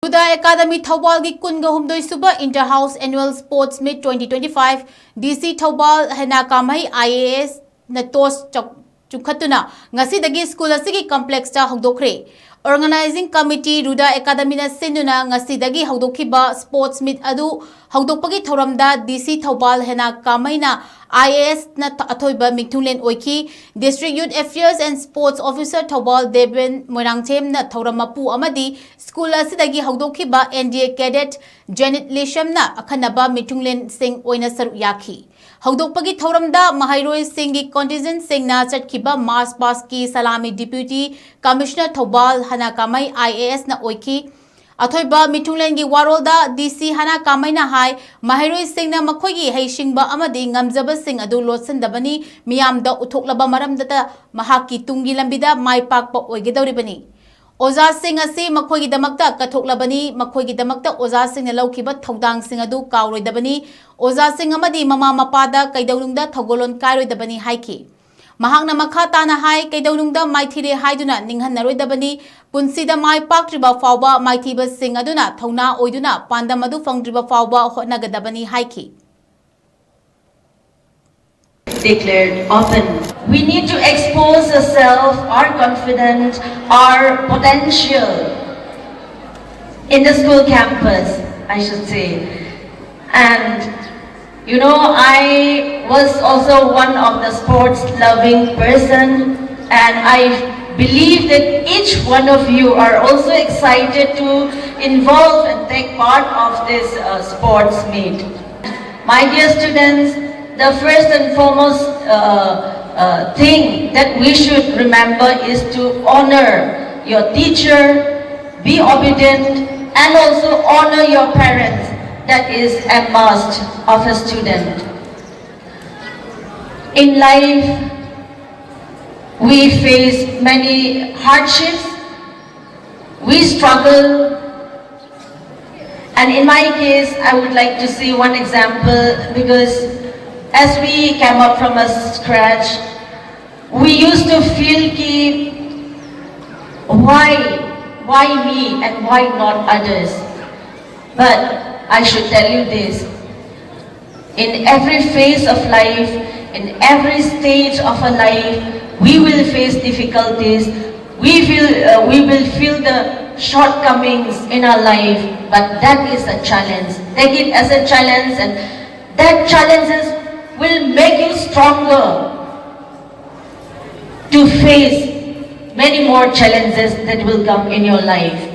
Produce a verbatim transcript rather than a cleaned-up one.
ꯔꯨꯗꯥ academy ꯊꯧꯕꯥꯜꯒꯤ ꯀꯨꯟꯒ ꯍꯨꯝꯗꯣꯏ ꯁꯨꯕ Inter House Annual Sports Meet twenty twenty-five, DC Thoubal ꯍꯦꯅꯥ ꯀꯥꯃꯩ IAS ꯅ toss ꯆꯥꯎ-, ꯆꯨꯡꯈꯠꯇꯨꯅ ꯉꯁꯤꯗꯒꯤ ꯁ꯭ꯀꯨꯜ ꯑꯁꯤꯒꯤ complexꯇ ꯍꯧꯗꯣꯛꯈ꯭ꯔꯦ꯫ Organizing Committee ꯔꯨꯗꯥ ꯑꯦꯀꯥꯗꯃꯤꯅ ꯁꯤꯟꯗꯨꯅ ꯉꯁꯤꯗꯒꯤ ꯍꯧꯗꯣꯛꯈꯤꯕ sports meet ꯑꯗꯨ ꯍꯧꯗꯣꯛꯄꯒꯤ ꯊꯧꯔꯝꯗ DC ꯊꯧꯕꯥꯜ ꯍꯦꯅꯥ ꯀꯥꯃꯩꯅ IAS ꯅ ꯊ-, ꯑꯊꯣꯏꯕ ꯃꯤꯊꯨꯡꯂꯦꯟ ꯑꯣꯏꯈꯤ꯫ District Youth Affairs and Sports Officer Thoubal Deben ꯃꯣꯏꯔꯥꯡꯊꯦꯝꯅ ꯊꯧꯔꯝ ꯃꯄꯨ ꯑꯃꯗꯤ ꯁ꯭ꯀꯨꯜ ꯑꯁꯤꯗꯒꯤ ꯍꯧꯗꯣꯛꯈꯤꯕ NDA cadet ꯖꯦꯅꯤꯠ ꯂꯤꯁꯝꯅ ꯑꯈꯟꯅꯕ ꯃꯤꯊꯨꯡꯂꯦꯟꯁꯤꯡ ꯑꯣꯏꯅ ꯁꯔꯨꯛ ꯌꯥꯈꯤ꯫ ꯍꯧꯗꯣꯛꯄꯒꯤ ꯊꯧꯔꯝꯗ ꯃꯍꯩꯔꯣꯏꯁꯤꯡꯒꯤ contingentꯁꯤꯡꯅ ꯆꯠꯈꯤꯕ march pastꯀꯤ ꯁꯂꯥꯃꯤ Deputy Commissioner Thoubal ꯍꯅꯥ ꯀꯥꯃꯩ IAS ꯅ ꯑꯣꯏꯈꯤ꯫ ꯑꯊꯣꯏꯕ ꯃꯤꯊꯨꯡꯂꯦꯟꯒꯤ ꯋꯥꯔꯣꯜꯗ DC ꯍꯅꯥ ꯀꯥꯃꯩꯅ ꯍꯥꯏ, ꯃꯍꯩꯔꯣꯏꯁꯤꯡꯅ ꯃꯈꯣꯏꯒꯤ ꯍꯩꯁꯤꯡꯕ ꯑꯃꯗꯤ ꯉꯝꯖꯕꯁꯤꯡ ꯑꯗꯨ ꯂꯣꯠꯁꯤꯟꯗꯕꯅꯤ, ꯃꯤꯌꯥꯝꯗ ꯎꯠꯊꯣꯛꯂꯕ ꯃꯔꯝꯗꯇ ꯃꯍꯥꯛꯀꯤ ꯇꯨꯡꯒꯤ ꯂꯝꯕꯤꯗ ꯃꯥꯏ ꯄꯥꯛꯄ ꯑꯣꯏꯒꯗꯧꯔꯤꯕꯅꯤ꯫ ꯑꯣꯖꯥꯁꯤꯡ ꯑꯁꯤ ꯃꯈꯣꯏꯒꯤꯗꯃꯛꯇ ꯀꯠꯊꯣꯛꯂꯕꯅꯤ, ꯃꯈꯣꯏꯒꯤꯗꯃꯛꯇ ꯑꯣꯖꯥꯁꯤꯡꯅ ꯂꯧꯈꯤꯕ ꯊꯧꯗꯥꯡꯁꯤꯡ ꯑꯗꯨ ꯀꯥꯎꯔꯣꯏꯗꯕꯅꯤ, ꯑꯣꯖꯥꯁꯤꯡ ꯑꯃꯗꯤ ꯃꯃꯥ ꯃꯄꯥꯗ ꯀꯩꯗꯧꯅꯨꯡꯗ ꯊꯧꯒꯜꯂꯣꯟ ꯀꯥꯏꯔꯣꯏꯗꯕꯅꯤ ꯍꯥꯏꯈꯤ꯫ ꯃꯍꯥꯛꯅ ꯃꯈꯥ ꯇꯥꯅ ꯍꯥꯏ, ꯀꯩꯗꯧꯅꯨꯡꯗ ꯃꯥꯏꯊꯤꯔꯦ ꯍꯥꯏꯗꯨꯅ ꯅꯤꯡꯍꯟꯅꯔꯣꯏꯗꯕꯅꯤ, ꯄꯨꯟꯁꯤꯗ ꯃꯥꯏ ꯄꯥꯛꯇ꯭ꯔꯤꯕ ꯐꯥꯎꯕ ꯃꯥꯏꯊꯤꯕꯁꯤꯡ ꯑꯗꯨꯅ ꯊꯧꯅꯥ ꯑꯣꯏꯗꯨꯅ ꯄꯥꯟꯗꯝ ꯑꯗꯨ ꯐꯪꯗ꯭ꯔꯤꯕ ꯐꯥꯎꯕ ꯍꯣꯠꯅꯒꯗꯕꯅꯤ ꯍꯥꯏꯈꯤ꯫ Declared open. We need to expose ourselves, our confidence, our potential in the school campus, I should say. And you know, I was also one of the sports loving person, and I believe that each one of you are also excited to involve and take part of this uh, sports meet. My dear students, the first and foremost uh, uh, thing that we should remember is to honor your teacher, be obedient, and also honor your parents. That is a must of a student. In life, we face many hardships, we struggle, and in my case, I would like to see one example, because as we came up from a scratch, we used to feel ki, why, Why me and why not others? But I should tell you this. In every phase of life, in every stage of a life, we will face difficulties. We will, uh, we will feel the shortcomings in our life, but that is a challenge. Take it as a challenge, and that challenges will make you stronger to face many more challenges that will come in your life.